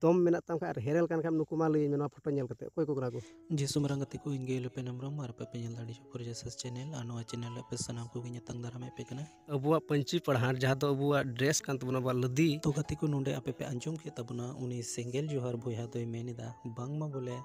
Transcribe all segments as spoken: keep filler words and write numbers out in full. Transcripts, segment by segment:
ᱫᱚᱢ ᱢᱮᱱᱟᱜ ᱛᱟᱢ ᱠᱷᱟᱱ ᱟᱨ ᱦᱮᱨᱮᱞ ᱠᱟᱱ ᱠᱷᱟᱱ, ᱱᱩᱠᱩ ᱢᱟ ᱞᱟᱹᱭᱟᱹᱧ ᱢᱮ ᱱᱚᱣᱟ ᱯᱷᱳᱴᱳ ᱧᱮᱞ ᱠᱟᱛᱮ ᱚᱠᱚᱭ ᱠᱚ ᱠᱟᱱᱟ ᱠᱚ? ᱡᱤᱥᱩ ᱢᱟᱨᱟᱝ ᱜᱟᱛᱮ ᱠᱚ, ᱤᱧ ᱜᱮ ᱞᱩᱯᱮᱱ ᱦᱮᱢᱵᱨᱚᱢ ᱟᱨ ᱟᱯᱮ ᱯᱮ ᱧᱮᱞ ᱫᱟ ᱟᱹᱰᱤ ᱪᱚᱠᱚᱨ ᱡᱮᱥᱟᱥ ᱪᱮᱱᱮᱞ᱾ ᱟᱨ ᱱᱚᱣᱟ ᱪᱮᱱᱮᱞ ᱨᱮ ᱟᱯᱮ ᱥᱟᱱᱟᱢ ᱠᱚᱜᱮ ᱧᱟᱛᱟᱝ ᱫᱟᱨᱟᱢᱮᱫ ᱯᱮ ᱠᱟᱱᱟ᱾ ᱟᱵᱚᱣᱟᱜ ᱯᱟᱹᱧᱪᱤ ᱯᱟᱲᱦᱟᱴ, ᱡᱟᱦᱟᱸ ᱫᱚ ᱟᱵᱚᱣᱟᱜ ᱰᱨᱮᱥ ᱠᱟᱱ ᱛᱟᱵᱚᱱᱟ, ᱟᱵᱚᱣᱟᱜ ᱞᱟᱫᱤ᱾ ᱛᱚ ᱜᱟᱛᱮ ᱠᱚ, ᱱᱚᱰᱮ ᱟᱯᱮ ᱯᱮ ᱟᱸᱡᱚᱢ ᱠᱮᱫ ᱛᱟᱵᱚᱱᱟ, ᱩᱱᱤ ᱥᱮᱸᱜᱮᱞ ᱡᱚᱦᱟᱨ ᱵᱚᱭᱦᱟ ᱫᱚᱭ ᱢᱮᱱ ᱮᱫᱟ ᱵᱟᱝᱢᱟ ᱵᱚᱞᱮ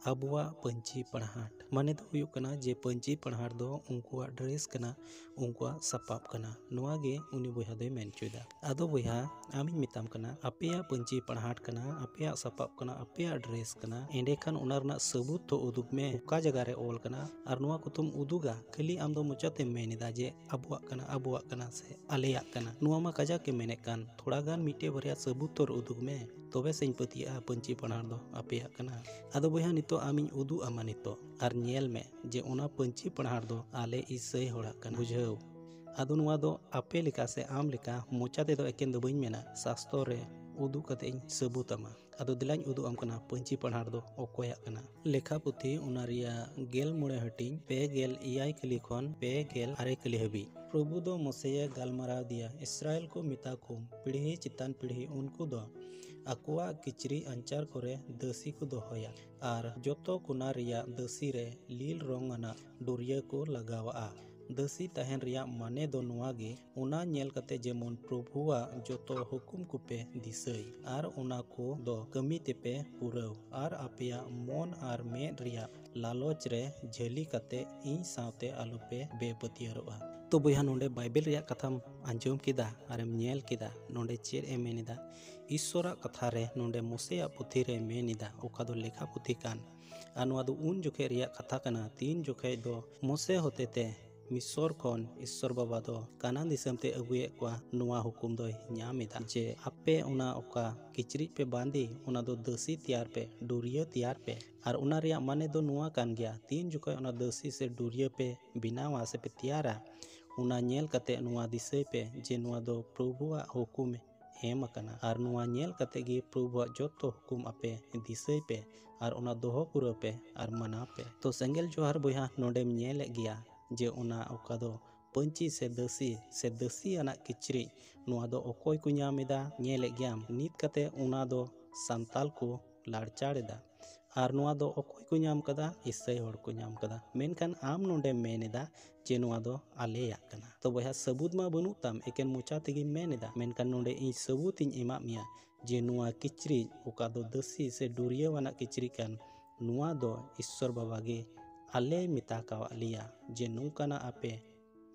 ᱟᱵᱚᱣᱟᱜ ᱯᱟᱹᱧᱪᱤ ᱯᱟᱲᱦᱟᱴ ᱢᱟᱱᱮ ᱫᱚ ᱦᱩᱭᱩᱜ ᱠᱟᱱᱟ ᱡᱮ ᱯᱟᱹᱧᱪᱤ ᱯᱟᱲᱦᱟᱴ ᱫᱚ ᱩᱱᱠᱩᱣᱟᱜ ᱰᱨᱮᱥ ᱠᱟᱱᱟ, ᱩᱱᱠᱩᱣᱟᱜ ᱥᱟᱯᱟᱵ ᱠᱟᱱᱟ᱾ ᱱᱚᱣᱟ ᱜᱮ ᱩᱱᱤ ᱵᱚᱭᱦᱟ ᱫᱚᱭ ᱢᱮᱱ ᱦᱚᱪᱚᱭᱮᱫᱟ᱾ ᱟᱫᱚ ᱵᱚᱭᱦᱟ, ᱟᱢᱤᱧ ᱢᱮᱛᱟᱢ ᱠᱟᱱᱟ, ᱟᱯᱮᱭᱟᱜ ᱯᱟᱹᱧᱪᱤ ᱯᱟᱲᱦᱟᱴ ᱠᱟᱱᱟ, ᱟᱯᱮᱭᱟᱜ ᱥᱟᱯᱟᱵ ᱠᱟᱱᱟ, ᱟᱯᱮᱭᱟᱜ ᱰᱨᱮᱥ ᱠᱟᱱᱟ, ᱮᱸᱰᱮᱠᱷᱟᱱ ᱚᱱᱟ ᱨᱮᱱᱟᱜ ᱥᱟᱹᱵᱩᱛ ᱛᱚ ᱩᱫᱩᱜ ᱢᱮ, ᱚᱠᱟ ᱡᱟᱭᱜᱟ ᱨᱮ ᱚᱞ ᱠᱟᱱᱟ᱾ ᱟᱨ ᱱᱚᱣᱟ ᱠᱚᱛᱚᱢ ᱩᱫᱩᱜᱟ, ᱠᱷᱟᱹᱞᱤ ᱟᱢ ᱫᱚ ᱢᱚᱪᱟᱛᱮᱢ ᱢᱮᱱ ᱮᱫᱟ ᱡᱮ ᱟᱵᱚᱣᱟᱜ ᱠᱟᱱᱟ, ᱟᱵᱚᱣᱟᱜ ᱠᱟᱱᱟ ᱥᱮ ᱟᱞᱮᱭᱟᱜ ᱠᱟᱱᱟ, ᱱᱚᱣᱟ ᱢᱟ ᱠᱟᱡᱟᱠ ᱜᱮ ᱢᱮᱱᱮᱫ ᱠᱟᱱ᱾ ᱛᱷᱚᱲᱟ ᱜᱟᱱ ᱢᱤᱫᱴᱮᱡ ᱵᱟᱨᱭᱟ ᱥᱟᱹᱵᱩᱛ ᱛᱚ ᱩᱫᱩᱜ ᱢᱮ, ᱛᱚᱵᱮ ᱥᱮᱧ ᱯᱟᱹᱛᱭᱟᱹᱜᱼᱟ ᱯᱟᱹᱧᱪᱤ ᱯᱟᱲᱦᱟᱴ ᱫᱚ ᱟᱯᱮᱭᱟᱜ ᱠᱟᱱᱟ᱾ ᱟᱫᱚ ᱵᱚᱭᱦᱟ, ᱱᱤᱛᱚᱜ ᱟᱢᱤᱧ ᱩᱫᱩᱜ ᱟᱢᱟ ᱱᱤᱛᱚᱜ, ᱟᱨ ᱧᱮᱞ ᱢᱮ ᱡᱮ ᱚᱱᱟ ᱯᱟᱹᱧᱪᱤ ᱯᱟᱲᱦᱟᱴ ᱫᱚ ᱟᱞᱮ ᱤᱥᱟᱹᱭ ᱦᱚᱲᱟᱜ ᱠᱟᱱᱟ, ᱵᱩᱡᱷᱟᱹᱣ᱾ ᱟᱫᱚ ᱱᱚᱣᱟ ᱫᱚ ᱟᱯᱮ ᱞᱮᱠᱟ ᱥᱮ ᱟᱢ ᱞᱮᱠᱟ ᱢᱚᱪᱟ ᱛᱮᱫᱚ ᱮᱠᱮᱱ ᱫᱚ ᱵᱟᱹᱧ ᱢᱮᱱᱟ, ᱥᱟᱥᱛᱚᱨ ᱨᱮ ᱩᱫᱩᱜ ᱠᱟᱛᱮ ᱤᱧ ᱥᱟᱹᱵᱩᱛ ᱟᱢᱟ᱾ ᱟᱫᱚ ᱫᱮᱞᱟᱧ ᱩᱫᱩᱜ ᱟᱢ ᱠᱟᱱᱟ ᱯᱟᱹᱧᱪᱤ ᱯᱟᱲᱦᱟᱴ ᱫᱚ ᱚᱠᱚᱭᱟᱜ ᱠᱟᱱᱟ᱾ ᱞᱮᱠᱷᱟ ᱯᱩᱛᱷᱤ, ᱚᱱᱟ ᱨᱮᱭᱟᱜ ᱜᱮᱞ ᱢᱚᱬᱮ ᱦᱟᱹᱴᱤᱧ, ᱯᱮ ᱜᱮᱞ ᱮᱭᱟᱭ ᱠᱟᱹᱞᱤ ᱠᱷᱚᱱ ᱯᱮ ᱜᱮᱞ ᱟᱨᱮ ᱠᱟᱹᱞᱤ ᱦᱟᱹᱵᱤᱡ᱾ ᱯᱨᱚᱵᱷᱩ ᱫᱚ ᱢᱚᱥᱮᱭᱮ ᱜᱟᱞᱢᱟᱨᱟᱣ ᱫᱮᱭᱟ, ᱤᱥᱨᱟᱭᱮᱞ ᱠᱚ ᱢᱮᱛᱟ ᱠᱚᱢ, ᱯᱤᱲᱦᱤ ᱪᱮᱛᱟᱱ ᱯᱤᱲᱦᱤ ᱩᱱᱠᱩ ᱫᱚ ᱟᱠᱚᱣᱟᱜ ᱠᱤᱪᱨᱤᱡ ᱟᱧᱪᱟᱨ ᱠᱚᱨᱮ ᱫᱟᱹᱥᱤ ᱠᱚ ᱫᱚᱦᱚᱭᱟ, ᱟᱨ ᱡᱚᱛᱚ ᱠᱚᱱᱟ ᱨᱮᱭᱟᱜ ᱫᱟᱹᱥᱤ ᱨᱮ ᱞᱤᱞ ᱨᱚᱝ ᱟᱱᱟᱜ ᱰᱩᱨᱭᱟᱹ ᱠᱚ ᱞᱟᱜᱟᱣᱟᱜᱼᱟ᱾ ᱫᱟᱹᱥᱤ ᱛᱟᱦᱮᱱ ᱨᱮᱭᱟᱜ ᱢᱟᱱᱮ ᱫᱚ ᱱᱚᱣᱟ ᱜᱮ, ᱚᱱᱟ ᱧᱮᱞ ᱠᱟᱛᱮ ᱡᱮᱢᱚᱱ ᱯᱨᱚᱵᱷᱩᱣᱟᱜ ᱡᱚᱛᱚ ᱦᱩᱠᱩᱢ ᱠᱚᱯᱮ ᱫᱤᱥᱟᱹᱭ, ᱟᱨ ᱚᱱᱟ ᱠᱚ ᱫᱚ ᱠᱟᱹᱢᱤ ᱛᱮᱯᱮ ᱯᱩᱨᱟᱹᱣ, ᱟᱨ ᱟᱯᱮᱭᱟᱜ ᱢᱚᱱ ᱟᱨ ᱢᱮᱫ ᱨᱮᱭᱟᱜ ᱞᱟᱞᱚᱪ ᱨᱮ ᱡᱷᱟᱹᱞᱤ ᱠᱟᱛᱮ ᱤᱧ ᱥᱟᱶᱛᱮ ᱟᱞᱚᱯᱮ ᱵᱮᱯᱟᱹᱛᱭᱟᱹᱨᱚᱜᱼᱟ᱾ ᱛᱚ ᱵᱚᱭᱦᱟ, ᱱᱚᱰᱮ ᱵᱟᱭᱵᱮᱞ ᱨᱮᱭᱟᱜ ᱠᱟᱛᱷᱟᱢ ᱟᱸᱡᱚᱢ ᱠᱮᱫᱟ ᱟᱨᱮᱢ ᱧᱮᱞ ᱠᱮᱫᱟ, ᱱᱚᱰᱮ ᱪᱮᱫ ᱮ ᱢᱮᱱ ᱮᱫᱟ? ᱤᱥᱥᱚᱨᱟᱜ ᱠᱟᱛᱷᱟ ᱨᱮ ᱱᱚᱰᱮ ᱢᱚᱥᱮᱭᱟᱜ ᱯᱩᱛᱷᱤ ᱨᱮ ᱢᱮᱱ ᱮᱫᱟ, ᱚᱠᱟ ᱫᱚ ᱞᱮᱠᱷᱟ ᱯᱩᱛᱷᱤ ᱠᱟᱱ᱾ ᱟᱨ ᱱᱚᱣᱟ ᱫᱚ ᱩᱱ ᱡᱚᱠᱷᱮᱡ ᱨᱮᱭᱟᱜ ᱠᱟᱛᱷᱟ ᱠᱟᱱᱟ, ᱛᱤᱱ ᱡᱚᱠᱷᱮᱡ ᱫᱚ ᱢᱚᱥᱮ ᱦᱚᱛᱮᱛᱮ ᱢᱤᱥᱚᱨ ᱠᱷᱚᱱ ᱤᱥᱥᱚᱨ ᱵᱟᱵᱟ ᱫᱚ ᱠᱟᱱᱟᱱ ᱫᱤᱥᱚᱢ ᱛᱮ ᱟᱹᱜᱩᱭᱮᱫ ᱠᱚᱣᱟ᱾ ᱱᱚᱣᱟ ᱦᱩᱠᱩᱢ ᱫᱚᱭ ᱧᱟᱢ ᱮᱫᱟ ᱡᱮ ᱟᱯᱮ ᱚᱱᱟ ᱚᱠᱟ ᱠᱤᱪᱨᱤᱡ ᱯᱮ ᱵᱟᱸᱫᱮ, ᱚᱱᱟ ᱫᱚ ᱫᱟᱹᱥᱤ ᱛᱮᱭᱟᱨ ᱯᱮ, ᱰᱩᱨᱭᱟᱹ ᱛᱮᱭᱟᱨ ᱯᱮ᱾ ᱟᱨ ᱚᱱᱟ ᱨᱮᱭᱟᱜ ᱢᱟᱱᱮ ᱫᱚ ᱱᱚᱣᱟ ᱠᱟᱱ ᱜᱮᱭᱟ, ᱛᱤᱱ ᱡᱚᱠᱷᱚᱡ ᱚᱱᱟ ᱫᱟᱹᱥᱤ ᱥᱮ ᱰᱩᱨᱭᱟᱹ ᱯᱮ ᱵᱮᱱᱟᱣᱟ ᱥᱮ ᱯᱮ ᱛᱮᱭᱟᱨᱟ, ᱚᱱᱟ ᱧᱮᱞ ᱠᱟᱛᱮ ᱱᱚᱣᱟ ᱫᱤᱥᱟᱹᱭ ᱯᱮ ᱡᱮ ᱱᱚᱣᱟ ᱫᱚ ᱯᱨᱚᱵᱷᱩᱣᱟᱜ ᱦᱩᱠᱩᱢ ᱮᱢ ᱟᱠᱟᱱᱟ᱾ ᱟᱨ ᱱᱚᱣᱟ ᱧᱮᱞ ᱠᱟᱛᱮ ᱜᱮ ᱯᱨᱚᱵᱷᱩᱣᱟᱜ ᱡᱚᱛᱚ ᱦᱩᱠᱩᱢ ᱟᱯᱮ ᱫᱤᱥᱟᱹᱭ ᱯᱮ ᱟᱨ ᱚᱱᱟ ᱫᱚᱦᱚ ᱯᱩᱨᱟᱹᱣ ᱯᱮ ᱟᱨ ᱢᱟᱱᱟᱣ ᱯᱮ᱾ ᱛᱚ ᱥᱮᱸᱜᱮᱞ ᱡᱚᱦᱟᱨ ᱵᱚᱭᱦᱟ, ᱱᱚᱰᱮᱢ ᱧᱮᱞᱮᱫ ᱜᱮᱭᱟ ᱡᱮ ᱚᱱᱟ ᱚᱠᱟ ᱫᱚ ᱯᱟᱹᱧᱪᱤ ᱥᱮ ᱫᱟᱹᱥᱤ ᱥᱮ ᱫᱟᱹᱥᱤ ᱟᱱᱟᱜ ᱠᱤᱪᱨᱤᱡ, ᱱᱚᱣᱟ ᱫᱚ ᱚᱠᱚᱭ ᱠᱚ ᱧᱟᱢ ᱮᱫᱟ? ᱧᱮᱞᱮᱫ ᱜᱮᱭᱟᱢ ᱱᱤᱛ ᱠᱟᱛᱮ ᱚᱱᱟ ᱫᱚ ᱥᱟᱱᱛᱟᱞ ᱠᱚ ᱞᱟᱲᱪᱟᱲ ᱮᱫᱟ᱾ ᱟᱨ ᱱᱚᱣᱟ ᱫᱚ ᱚᱠᱚᱭ ᱠᱚ ᱧᱟᱢ ᱠᱟᱫᱟ? ᱤᱥᱟᱹᱭ ᱦᱚᱲ ᱠᱚ ᱧᱟᱢ ᱠᱟᱫᱟ᱾ ᱢᱮᱱᱠᱷᱟᱱ ᱟᱢ ᱱᱚᱰᱮᱢ ᱢᱮᱱ ᱮᱫᱟ ᱡᱮ ᱱᱚᱣᱟ ᱫᱚ ᱟᱞᱮᱭᱟᱜ ᱠᱟᱱᱟ᱾ ᱛᱚ ᱵᱚᱭᱦᱟ, ᱥᱟᱹᱵᱩᱫ ᱢᱟ ᱵᱟᱹᱱᱩᱜ ᱛᱟᱢ, ᱮᱠᱮᱱ ᱢᱚᱪᱟ ᱛᱮᱜᱮᱢ ᱢᱮᱱ ᱮᱫᱟ᱾ ᱢᱮᱱᱠᱷᱟᱱ ᱱᱚᱰᱮ ᱤᱧ ᱥᱟᱹᱵᱩᱫ ᱤᱧ ᱮᱢᱟᱫ ᱢᱮᱭᱟ ᱡᱮ ᱱᱚᱣᱟ ᱠᱤᱪᱨᱤᱡ, ᱚᱠᱟ ᱫᱚ ᱫᱟᱹᱥᱤ ᱥᱮ ᱰᱩᱨᱭᱟᱹᱣᱟᱱᱟᱜ ᱠᱤᱪᱨᱤᱡ ᱠᱟᱱ, ᱱᱚᱣᱟ ᱫᱚ ᱤᱥᱥᱚᱨ ᱵᱟᱵᱟ ᱜᱮ ᱟᱞᱮᱭ ᱢᱮᱛᱟ ᱠᱟᱣᱟᱫ ᱞᱮᱭᱟ ᱡᱮ ᱱᱚᱝᱠᱟᱱᱟᱜ ᱟᱯᱮ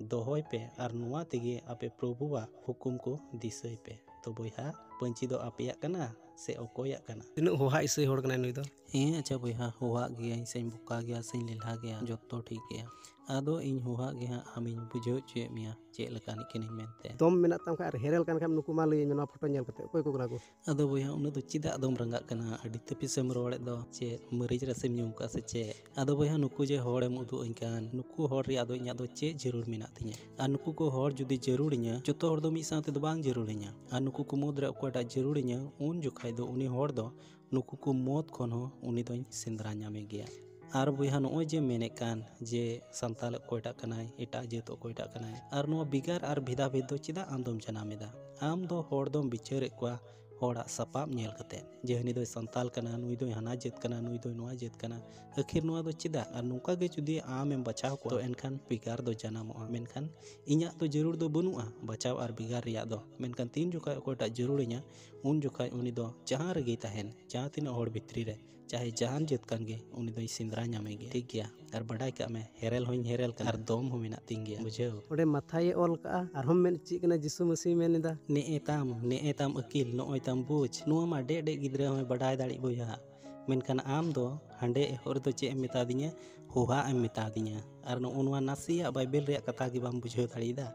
ᱫᱚᱦᱚᱭ ᱯᱮ ᱟᱨ ᱱᱚᱣᱟ ᱛᱮᱜᱮ ᱟᱯᱮ ᱯᱨᱚᱵᱷᱩᱣᱟᱜ ᱦᱩᱠᱩᱢ ᱠᱚ ᱫᱤᱥᱟᱹᱭ ᱯᱮ᱾ ᱛᱚ ᱵᱚᱭᱦᱟ, ᱯᱟᱹᱧᱪᱤ ᱫᱚ ᱟᱯᱮᱭᱟᱜ ᱠᱟᱱᱟ ᱥᱮ ᱚᱠᱚᱭᱟᱜ ᱠᱟᱱᱟ? ᱛᱤᱱᱟᱹᱜ ᱦᱚᱦᱟ ᱤᱥᱟᱹᱭ ᱦᱚᱲ ᱠᱟᱱᱟᱭ ᱱᱩᱭ ᱫᱚ? ᱦᱮᱸ, ᱟᱪᱪᱷᱟ ᱵᱚᱭᱦᱟ, ᱦᱚᱦᱟᱜ ᱜᱮᱭᱟᱹᱧ ᱥᱮᱧ ᱵᱚᱠᱟ ᱜᱮᱭᱟ ᱥᱮᱧ ᱞᱮᱞᱦᱟ ᱜᱮᱭᱟ, ᱡᱚᱛᱚ ᱴᱷᱤᱠ ᱜᱮᱭᱟ᱾ ᱟᱫᱚ ᱤᱧ ᱦᱚᱦᱟᱜ ᱜᱮ ᱦᱟᱸᱜ ᱟᱢᱤᱧ ᱵᱩᱡᱷᱟᱹᱣ ᱦᱚᱪᱚᱭᱮᱫ ᱢᱮᱭᱟ ᱪᱮᱫ ᱞᱮᱠᱟᱱᱤᱡ ᱠᱟᱹᱱᱟᱹᱧ ᱢᱮᱱᱛᱮ᱾ ᱫᱚᱢ ᱢᱮᱱᱟᱜ ᱛᱟᱢ ᱠᱷᱟᱱ ᱟᱨ ᱦᱮᱨᱮᱞ ᱠᱟᱱ ᱠᱷᱟᱱ ᱱᱩᱠᱩ ᱢᱟ ᱞᱟᱹᱭᱟᱹᱧ ᱢᱮ, ᱱᱚᱣᱟ ᱯᱷᱳᱴᱳ ᱧᱮᱞ ᱠᱟᱛᱮ ᱚᱠᱚᱭ ᱠᱚ ᱠᱟᱱᱟ ᱠᱚ? ᱟᱫᱚ ᱵᱚᱭᱦᱟ, ᱩᱱᱟᱹᱜ ᱫᱚ ᱪᱮᱫᱟᱜ ᱫᱚᱢ ᱨᱟᱸᱜᱟᱜ ᱠᱟᱱᱟ? ᱟᱹᱰᱤ ᱛᱟᱹᱯᱤᱥ ᱮᱢ ᱨᱚᱲᱮᱫ ᱫᱚ, ᱪᱮᱫ ᱢᱟᱹᱨᱤᱪ ᱨᱟᱥᱮᱢ ᱧᱩ ᱠᱟᱜᱼᱟ ᱥᱮ ᱪᱮᱫ? ᱟᱫᱚ ᱵᱚᱭᱦᱟ, ᱱᱩᱠᱩ ᱡᱮ ᱦᱚᱲᱮᱢ ᱩᱫᱩᱜ ᱟᱹᱧ ᱠᱟᱱ, ᱱᱩᱠᱩ ᱦᱚᱲ ᱨᱮᱭᱟᱜ ᱫᱚ ᱤᱧᱟᱹᱜ ᱫᱚ ᱪᱮᱫ ᱡᱟᱹᱨᱩᱲ ᱢᱮᱱᱟᱜ ᱛᱤᱧᱟᱹ? ᱟᱨ ᱱᱩᱠᱩ ᱠᱚ ᱦᱚᱲ ᱡᱩᱫᱤ ᱡᱟᱹᱨᱩᱲᱤᱧᱟ, ᱡᱚᱛᱚ ᱦᱚᱲ ᱫᱚ ᱢᱤᱫ ᱥᱟᱶ ᱛᱮᱫᱚ ᱵᱟᱝ ᱡᱟᱹᱨᱩᱲᱤᱧᱟ᱾ ᱟᱨ ᱱᱩᱠᱩ ᱠᱚ ᱢᱩᱫᱽᱨᱮ ᱚᱠᱚᱭᱴᱟᱜ ᱡᱟᱹᱨᱩᱲᱤᱧᱟ, ᱩᱱ ᱡᱚᱠᱷᱟᱡ ᱫᱚ ᱩᱱᱤ ᱦᱚᱲ ᱫᱚ ᱱᱩᱠᱩ ᱠᱚ ᱢᱚᱫᱽ ᱠᱷᱚᱱ ᱦᱚᱸ ᱩᱱᱤ ᱫᱚᱧ ᱥᱮᱸᱫᱽᱨᱟ ᱧᱟᱢᱮ ᱜᱮᱭᱟ᱾ ᱟᱨ ᱵᱚᱭᱦᱟ, ᱱᱚᱜᱼᱚᱭ ᱡᱮ ᱢᱮᱱᱮᱫ ᱠᱟᱱ ᱡᱮ ᱥᱟᱱᱛᱟᱞ ᱚᱠᱚᱭᱴᱟᱜ ᱠᱟᱱᱟᱭ, ᱮᱴᱟᱜ ᱡᱟᱹᱛ ᱚᱠᱚᱭᱴᱟᱜ ᱠᱟᱱᱟᱭ, ᱟᱨ ᱱᱚᱣᱟ ᱵᱷᱮᱜᱟᱨ ᱟᱨ ᱵᱷᱮᱫᱟ ᱵᱷᱮᱫ ᱫᱚ ᱪᱮᱫᱟᱜ ᱟᱢ ᱫᱚᱢ ᱡᱟᱱᱟᱢ ᱮᱫᱟ? ᱟᱢ ᱫᱚ ᱦᱚᱲ ᱫᱚᱢ ᱵᱤᱪᱟᱹᱨᱮᱫ ᱠᱚᱣᱟ ᱦᱚᱲᱟᱜ ᱥᱟᱯᱟᱵ ᱧᱮᱞ ᱠᱟᱛᱮ, ᱡᱮ ᱦᱟᱹᱱᱤ ᱫᱚᱭ ᱥᱟᱱᱛᱟᱞ ᱠᱟᱱᱟ, ᱱᱩᱭ ᱫᱚᱭ ᱦᱟᱱᱟ ᱡᱟᱹᱛ ᱠᱟᱱᱟ, ᱱᱩᱭ ᱫᱚᱭ ᱱᱚᱣᱟ ᱡᱟᱹᱛ ᱠᱟᱱᱟ᱾ ᱟᱹᱠᱷᱤᱨ ᱱᱚᱣᱟ ᱫᱚ ᱪᱮᱫᱟᱜ? ᱟᱨ ᱱᱚᱝᱠᱟ ᱜᱮ ᱡᱩᱫᱤ ᱟᱢᱮᱢ ᱵᱟᱪᱷᱟᱣ ᱠᱚᱣᱟ, ᱛᱚ ᱮᱱᱠᱷᱟᱱ ᱵᱷᱮᱜᱟᱨ ᱫᱚ ᱡᱟᱱᱟᱢᱚᱜᱼᱟ᱾ ᱢᱮᱱᱠᱷᱟᱱ ᱤᱧᱟᱹᱜ ᱫᱚ ᱡᱟᱹᱨᱩᱲ ᱫᱚ ᱵᱟᱹᱱᱩᱜᱼᱟ ᱵᱟᱪᱷᱟᱣ ᱟᱨ ᱵᱷᱮᱜᱟᱨ ᱨᱮᱭᱟᱜ ᱫᱚ᱾ ᱢᱮᱱᱠᱷᱟᱱ ᱛᱤᱱ ᱡᱚᱠᱷᱟᱡ ᱚᱠᱚᱭᱴᱟᱜ ᱡᱟᱹᱨᱩᱲᱤᱧᱟ, ᱩᱱ ᱡᱚᱠᱷᱟᱡ ᱩᱱᱤ ᱫᱚ ᱡᱟᱦᱟᱸ ᱨᱮᱜᱮᱭ ᱛᱟᱦᱮᱱ, ᱡᱟᱦᱟᱸ ᱛᱤᱱᱟᱹᱜ ᱦᱚᱲ ᱵᱷᱤᱛᱨᱤ ᱨᱮ, ᱪᱟᱦᱮ ᱡᱟᱦᱟᱱ ᱡᱟᱹᱛ ᱠᱟᱱ ᱜᱮ, ᱩᱱᱤ ᱫᱚᱧ ᱥᱮᱸᱫᱽᱨᱟ ᱧᱟᱢᱮ ᱜᱮᱭᱟ᱾ ᱴᱷᱤᱠ ᱜᱮᱭᱟ? ᱟᱨ ᱵᱟᱰᱟᱭ ᱠᱟᱜ ᱢᱮ, ᱦᱮᱨᱮᱞ ᱦᱚᱸᱧ ᱦᱮᱨᱮᱞ ᱠᱟᱱᱟ ᱟᱨ ᱫᱚᱢ ᱦᱚᱸ ᱢᱮᱱᱟᱜ ᱛᱤᱧ ᱜᱮᱭᱟ, ᱵᱩᱡᱷᱟᱹᱣ? ᱚᱸᱰᱮ ᱢᱟᱛᱷᱟᱭᱮ ᱚᱞ ᱠᱟᱜᱼᱟ, ᱟᱨᱦᱚᱸᱢ ᱢᱮᱱ ᱪᱮᱫ ᱠᱟᱱᱟ? ᱡᱤᱥᱩ ᱢᱟᱹᱥᱤ ᱢᱮᱱ ᱮᱫᱟ᱾ ᱱᱮᱜᱼᱮ ᱛᱟᱢ, ᱱᱮᱜᱼᱮ ᱛᱟᱢ ᱟᱹᱠᱤᱞ, ᱱᱚᱜᱼᱚᱭ ᱛᱟᱢ ᱵᱩᱡᱽ᱾ ᱱᱚᱣᱟ ᱢᱟ ᱰᱮᱜ ᱰᱮᱜ ᱜᱤᱫᱽᱨᱟᱹ ᱦᱚᱸᱭ ᱵᱟᱰᱟᱭ ᱫᱟᱲᱮᱜ ᱵᱚᱭᱦᱟ᱾ ᱢᱮᱱᱠᱷᱟᱱ ᱟᱢ ᱫᱚ ᱦᱟᱸᱰᱮ ᱮᱦᱚᱵ ᱨᱮᱫᱚ ᱪᱮᱫ ᱮᱢ ᱢᱮᱛᱟ ᱫᱤᱧᱟ? ᱦᱚᱦᱟᱜ ᱮᱢ ᱢᱮᱛᱟ ᱫᱤᱧᱟ᱾ ᱟᱨ ᱱᱚᱜᱼᱚ ᱱᱚᱣᱟ ᱱᱟᱥᱮᱭᱟᱜ ᱵᱟᱭᱵᱮᱞ ᱨᱮᱭᱟᱜ ᱠᱟᱛᱷᱟ ᱜᱮ ᱵᱟᱢ ᱵᱩᱡᱷᱟᱹᱣ ᱫᱟᱲᱮᱭᱟᱫᱟ?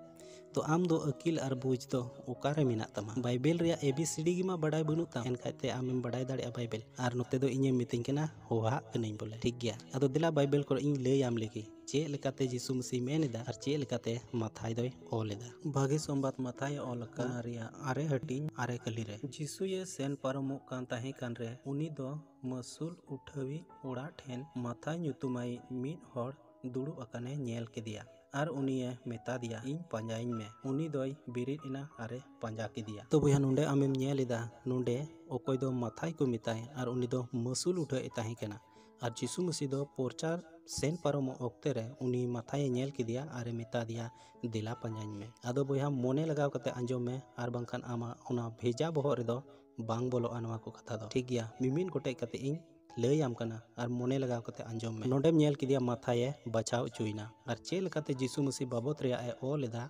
ᱛᱚ ᱟᱢ ᱫᱚ ᱟᱹᱠᱤᱞ ᱟᱨ ᱵᱩᱡᱽ ᱫᱚ ᱚᱠᱟᱨᱮ ᱢᱮᱱᱟᱜ ᱛᱟᱢᱟ? ᱵᱟᱭᱵᱮᱞ ᱨᱮᱭᱟᱜ A B C D ᱜᱮ ᱢᱟ ᱵᱟᱰᱟᱭ ᱵᱟᱹᱱᱩᱜ ᱛᱟᱢ, ᱮᱱᱠᱷᱟᱡ ᱛᱮ ᱟᱢᱮᱢ ᱵᱟᱰᱟᱭ ᱫᱟᱲᱮᱭᱟᱜᱼᱟ ᱵᱟᱭᱵᱮᱞ᱾ ᱟᱨ ᱱᱚᱛᱮ ᱫᱚ ᱤᱧᱮᱢ ᱢᱤᱛᱟᱹᱧ ᱠᱟᱱᱟ ᱦᱚᱦᱟᱜ ᱠᱟᱹᱱᱟᱹᱧ ᱵᱚᱞᱮ᱾ ᱴᱷᱤᱠ ᱜᱮᱭᱟ, ᱟᱫᱚ ᱫᱮᱞᱟ ᱵᱟᱭᱵᱮᱞ ᱠᱚᱨᱮ ᱤᱧ ᱞᱟᱹᱭᱟᱢ ᱞᱮᱜᱮ ᱪᱮᱫ ᱞᱮᱠᱟᱛᱮ ᱡᱤᱥᱩ ᱢᱟᱹᱥᱤ ᱢᱮᱱ ᱮᱫᱟ ᱟᱨ ᱪᱮᱫ ᱞᱮᱠᱟᱛᱮ ᱢᱟᱛᱷᱟᱭ ᱫᱚᱭ ᱚᱞ ᱮᱫᱟ᱾ ᱵᱷᱟᱹᱜᱤ ᱥᱚᱢᱵᱟᱫ ᱢᱟᱛᱷᱟᱭ ᱚᱞ ᱟᱠᱟᱫ, ᱚᱱᱟ ᱨᱮᱭᱟᱜ ᱟᱨᱮ ᱦᱟᱹᱴᱤᱧ ᱟᱨᱮ ᱠᱟᱹᱞᱤ ᱨᱮ᱾ ᱡᱤᱥᱩᱭᱮ ᱥᱮᱱ ᱯᱟᱨᱚᱢᱚᱜ ᱠᱟᱱ ᱛᱟᱦᱮᱸ ᱠᱟᱱ ᱨᱮ, ᱩᱱᱤ ᱫᱚ ᱢᱟᱹᱥᱩᱞ ᱩᱴᱷᱟᱹᱣᱤᱡ ᱚᱲᱟᱜ ᱴᱷᱮᱱ ᱢᱟᱛᱷᱟᱭ ᱧᱩᱛᱩᱢᱟᱭᱤᱡ ᱢᱤᱫ ᱦᱚᱲ ᱫᱩᱲᱩᱵ ᱟᱠᱟᱱᱮ ᱧᱮᱞ ᱠᱮᱫᱮᱭᱟ᱾ ᱟᱨ ᱩᱱᱤᱭᱮ ᱢᱮᱛᱟ ᱫᱮᱭᱟ, "ᱤᱧ ᱯᱟᱸᱡᱟᱭᱤᱧ ᱢᱮ᱾" ᱩᱱᱤ ᱫᱚᱭ ᱵᱮᱨᱮᱫ ᱮᱱᱟ ᱟᱨᱮ ᱯᱟᱸᱡᱟ ᱠᱮᱫᱮᱭᱟ᱾ ᱛᱚ ᱵᱚᱭᱦᱟ, ᱱᱚᱰᱮ ᱟᱢᱮᱢ ᱧᱮᱞ ᱮᱫᱟ, ᱱᱚᱰᱮ ᱚᱠᱚᱭ ᱫᱚ ᱢᱟᱛᱷᱟᱭ ᱠᱚ ᱢᱮᱛᱟᱭ ᱟᱨ ᱩᱱᱤ ᱫᱚ ᱢᱟᱹᱥᱩᱞ ᱩᱴᱷᱟᱹ ᱮ ᱛᱟᱦᱮᱸ ᱠᱟᱱᱟ᱾ ᱟᱨ ᱡᱤᱥᱩ ᱢᱟᱹᱥᱤ ᱫᱚ ᱯᱨᱚᱪᱟᱨ ᱥᱮᱱ ᱯᱟᱨᱚᱢᱚᱜ ᱚᱠᱛᱮ ᱨᱮ ᱩᱱᱤ ᱢᱟᱛᱷᱟᱭᱮ ᱧᱮᱞ ᱠᱮᱫᱮᱭᱟ ᱟᱨᱮ ᱢᱮᱛᱟ ᱫᱮᱭᱟ, "ᱫᱮᱞᱟ ᱯᱟᱸᱡᱟᱧ ᱢᱮ᱾" ᱟᱫᱚ ᱵᱚᱭᱦᱟ, ᱢᱚᱱᱮ ᱞᱟᱜᱟᱣ ᱠᱟᱛᱮ ᱟᱸᱡᱚᱢ ᱢᱮ, ᱟᱨ ᱵᱟᱝᱠᱷᱟᱱ ᱟᱢᱟᱜ ᱚᱱᱟ ᱵᱷᱮᱡᱟ ᱵᱚᱦᱚᱜ ᱨᱮᱫᱚ ᱵᱟᱝ ᱵᱚᱞᱚᱜᱼᱟ ᱱᱚᱣᱟ ᱠᱚ ᱠᱟᱛᱷᱟ ᱫᱚ᱾ ᱴᱷᱤᱠ ᱜᱮᱭᱟ, ᱢᱤᱢᱤᱫ ᱜᱚᱴᱮᱡ ᱠᱟᱛᱮ ᱤᱧ ᱞᱟᱹᱭ ᱟᱢ ᱠᱟᱱᱟ, ᱟᱨ ᱢᱚᱱᱮ ᱞᱟᱜᱟᱣ ᱠᱟᱛᱮ ᱟᱸᱡᱚᱢ ᱢᱮ᱾ ᱱᱚᱰᱮᱢ ᱧᱮᱞ ᱠᱮᱫᱮᱭᱟ ᱢᱟᱛᱷᱟᱭᱮ ᱵᱟᱪᱷᱟᱣ ᱚᱪᱚᱭᱮᱱᱟ, ᱟᱨ ᱪᱮᱫ ᱞᱮᱠᱟᱛᱮ ᱡᱤᱥᱩ ᱢᱟᱹᱥᱤ ᱵᱟᱵᱚᱛ ᱨᱮᱭᱟᱜ ᱮ ᱚᱞ ᱮᱫᱟ,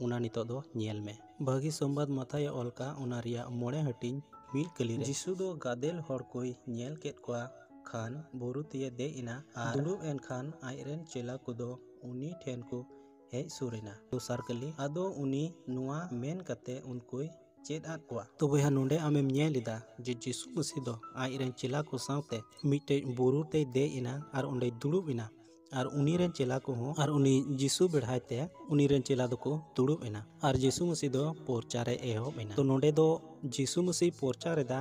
ᱚᱱᱟ ᱱᱤᱛᱚᱜ ᱫᱚ ᱧᱮᱞ ᱢᱮ᱾ ᱵᱷᱟᱹᱜᱤ ᱥᱚᱢᱵᱟᱫ ᱢᱟᱛᱷᱟᱭᱮ ᱚᱞ ᱠᱟᱜ, ᱚᱱᱟ ᱨᱮᱭᱟᱜ ᱢᱚᱬᱮ ᱦᱟᱹᱴᱤᱧ, ᱢᱤᱫ ᱠᱟᱹᱞᱤ ᱨᱮ᱾ ᱡᱤᱥᱩ ᱫᱚ ᱜᱟᱫᱮᱞ ᱦᱚᱲ ᱠᱚᱭ ᱧᱮᱞ ᱠᱮᱫ ᱠᱚᱣᱟ ᱠᱷᱟᱱ ᱵᱩᱨᱩ ᱛᱮᱭᱮ ᱫᱮᱡ ᱮᱱᱟ, ᱟᱨ ᱫᱩᱲᱩᱵ ᱮᱱ ᱠᱷᱟᱱ ᱟᱡ ᱨᱮᱱ ᱪᱮᱞᱟ ᱠᱚᱫᱚ ᱩᱱᱤ ᱴᱷᱮᱱ ᱠᱚ ᱦᱮᱡ ᱥᱩᱨ ᱮᱱᱟ᱾ ᱫᱚᱥᱟᱨ ᱠᱟᱹᱞᱤ, ᱟᱫᱚ ᱩᱱᱤ ᱱᱚᱣᱟ ᱢᱮᱱ ᱠᱟᱛᱮ ᱩᱱᱠᱩᱭ ᱪᱮᱫ ᱟᱫ ᱠᱚᱣᱟ᱾ ᱛᱚ ᱵᱚᱭᱦᱟ, ᱱᱚᱰᱮ ᱟᱢᱮᱢ ᱧᱮᱞ ᱮᱫᱟ ᱡᱮ ᱡᱤᱥᱩ ᱢᱟᱹᱥᱤ ᱫᱚ ᱟᱡ ᱨᱮᱱ ᱪᱮᱞᱟ ᱠᱚ ᱥᱟᱶᱛᱮ ᱢᱤᱫᱴᱮᱡ ᱵᱩᱨᱩ ᱛᱮᱭ ᱫᱮᱡ ᱮᱱᱟ ᱟᱨ ᱚᱸᱰᱮᱭ ᱫᱩᱲᱩᱵ ᱮᱱᱟ᱾ ᱟᱨ ᱩᱱᱤ ᱨᱮᱱ ᱪᱮᱞᱟ ᱠᱚᱦᱚᱸ ᱟᱨ ᱩᱱᱤ ᱡᱤᱥᱩ ᱵᱮᱲᱦᱟᱭ ᱛᱮ ᱩᱱᱤ ᱨᱮᱱ ᱪᱮᱞᱟ ᱫᱚᱠᱚ ᱫᱩᱲᱩᱵ ᱮᱱᱟ᱾ ᱟᱨ ᱡᱤᱥᱩ ᱢᱟᱹᱥᱤ ᱫᱚ ᱯᱨᱚᱪᱟᱨᱮ ᱮᱦᱚᱵ ᱮᱱᱟ᱾ ᱛᱚ ᱱᱚᱰᱮ ᱫᱚ ᱡᱤᱥᱩ ᱢᱟᱹᱥᱤ ᱯᱨᱚᱪᱟᱨ ᱮᱫᱟ